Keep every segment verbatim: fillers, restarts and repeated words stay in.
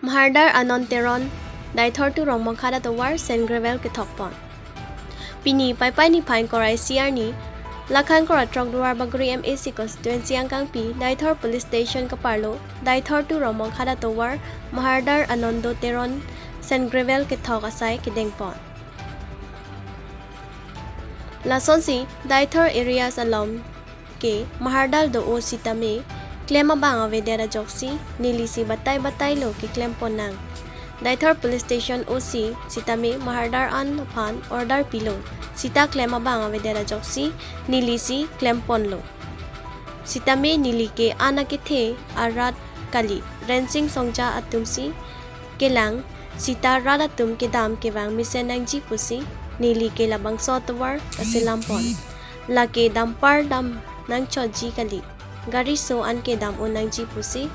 Mahardar Anand Teron, Deithor two Rongmongkhat atovar sand gravel kethok pon. Pini Paipai niphai ingkoi ra isi arni, Lakhan Kora Throk Duarbagori M A C constituency angkangpi Deithor Police Station kaparlo, Deithor two Rongmongkhat atovar Mahardar Anando Teron sand gravel kethok asai kedeng pon. Lasonsi, Deithor areas along ke mahardar do-o sitame, klem abang avedet ajoksi, neli si batai batai lo keklem pon nang. Deithor Police Station O C sitame mahardar an aphan order pilo, sita klem abang avedet ajoksi, neli si klem ponlo. Sitame neli ke an akethe arat kali, Rensing Songja atum si kelang, sita rat atum kedam kevang mesen nangji pusi, neli ke labangso atovar kaselam pon. Lake dampar dam nangchotji kali, gari so an ke dam un nangji pusi,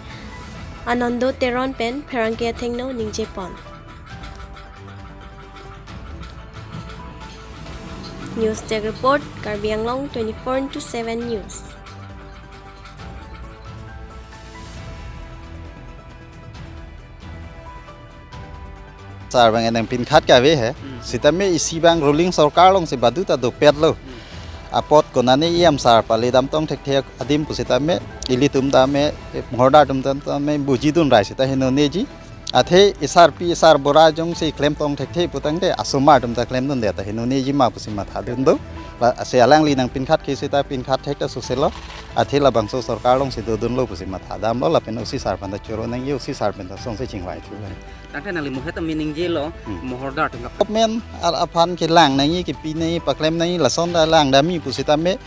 Anando Teron pen pherangke athengno ningje pon. News Desk Report, Karbi Anglong twenty-four into seven News. Sar abang enang pinkhat kave he. Hmm. Sitame isi abang ruling sorkar alongsi baduta dopetlo. Hmm. Apot konane E M sar pale dam tong thekthe adim pusitame ilitum tame, eh, mahardar atum tame bujidun rai sita henoneji. Athe isarpi isarbura jongsi klem tong thekthe putangte asomar atum ta klemdunde ta henoneji ma pusi mathadun do. La, ase alangli nang pinkhat ke sita pinkhat thek ta soselo. Athe labangso sorkar alongsi dodunlo pusi mathadamlo lapen O C sar aphan ta choro nangji, O C sar pen ta songse chingvai thu. Tangte nangli mohet ta meaning jelo, Hmm. mahardar atum ka. Government al aphan kelang nangji, kepi nangji, paklem nangji, lason ta langdamji pusitame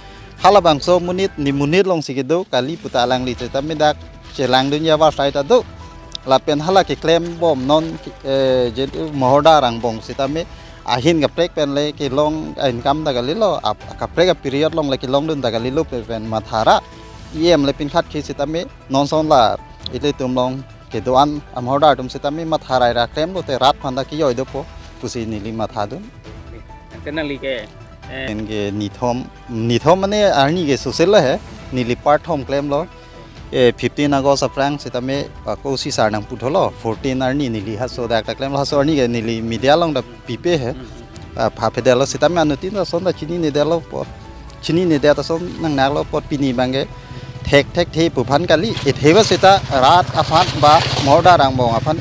halabangso monit ni monit alongsi kedo kali puta alangli sitame dak chelangdunji avarsai ta do. Lapen hala keklem bom non, eh, je mahardar angbong sitame ahin kaprek pen le kelong income ta kalilo, ap-, kaprek a period along le kelongdun ta kalilo pen, pen mathara. E M le pinkhat ke sitame non son la ilitum along kedo-an amahardar atum sitame matharai ra klemlote rat aphan ta kejoi dopo pusi neli mathadun. Tangte nangli ke, eh, Neli ke nithom, nithom mane arni ke soselo he, neli part thom klemlo. Eh, fifteen August aphrang sitame, ah, O C sar nangputholo, fourteen arni neli haso dak ta klemlo, haso arni ke neli media along ta pipe he. Hmm. Ah, pha phedetlo sitame anuttin ta son ta chininedetlo po. Chininedet ason nangnaklo apot pini abangke thek thekthe pu aphan kali, itheba sita rat aphan ba mahardar angbong aphan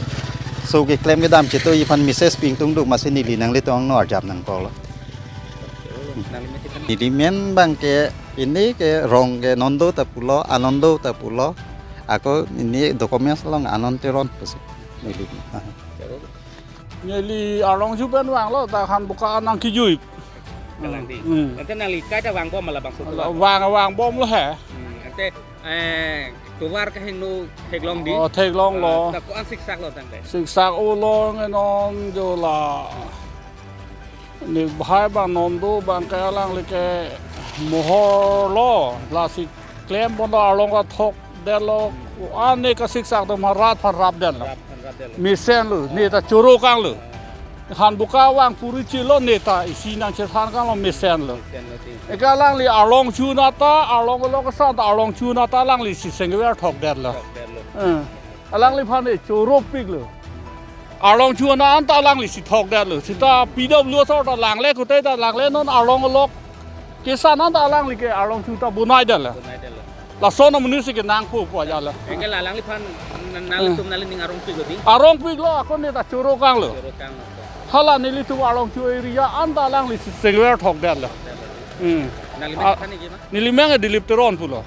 so keklem kedam chetoji aphan message pingtung duk masi neli nanglitum angno arjap nangkoklo. Neli men abangke ini ke rong ke Nondo ta pulo, Anando ta pulo, ako ini documents along Anand Teron pusi neli. Neli arlong chupen vanglo, ta Hanboka nangkejui. Kalang di. Hmm. Tangte nangli kaita vangbom ma labangso atovar? Vang, vangbomlo he. Hmm. Tangte, eh, tovar kahingno theklong di? Oh, theklonglo. Ah, ta ko-an siksaklo tangte? Siksak-olo nge non jo la. Ne bhai abang Nondo abangke alangli ke mohor lo, lasi klem pon arlong kethokdetlo, ane kasiksak atum rat aphan rapdetlo. Rat aphan rapdetlo. Mesenlo, ne ta choro kanglo. Hanboka vang puri chilo, ne ta isi nangchethan kanglo, mesenlo. Mesenlo ti. Eke alangli arlong chu na ta, arlong along kesan ta, arlong chu na ta alangli si sengver thokdetlo. Thokdetlo. Eh. Alangliphan ne choro piklo. Arlong chu na an ta alangli si thokdetlo. Sita P W asor ta langle kote ta langle non arlong along kesan an ta alangli ke arlong chu ta bonaidetlo. Bonaidetlo. Lason amonit si ke nangpo pu ajatlo. Anke la alangliphan na-, nangtum, eh, nangli ning arong piklo di? Arong piklo, ako ne ta choro kanglo. Choro kanglo. Hala nelitum arlong chu area an ta alangli si sengver thokdetlo. Thokdetlo. Hmm. Nangli men, ah, than niji ma? Neli men Dilip Teron pulo.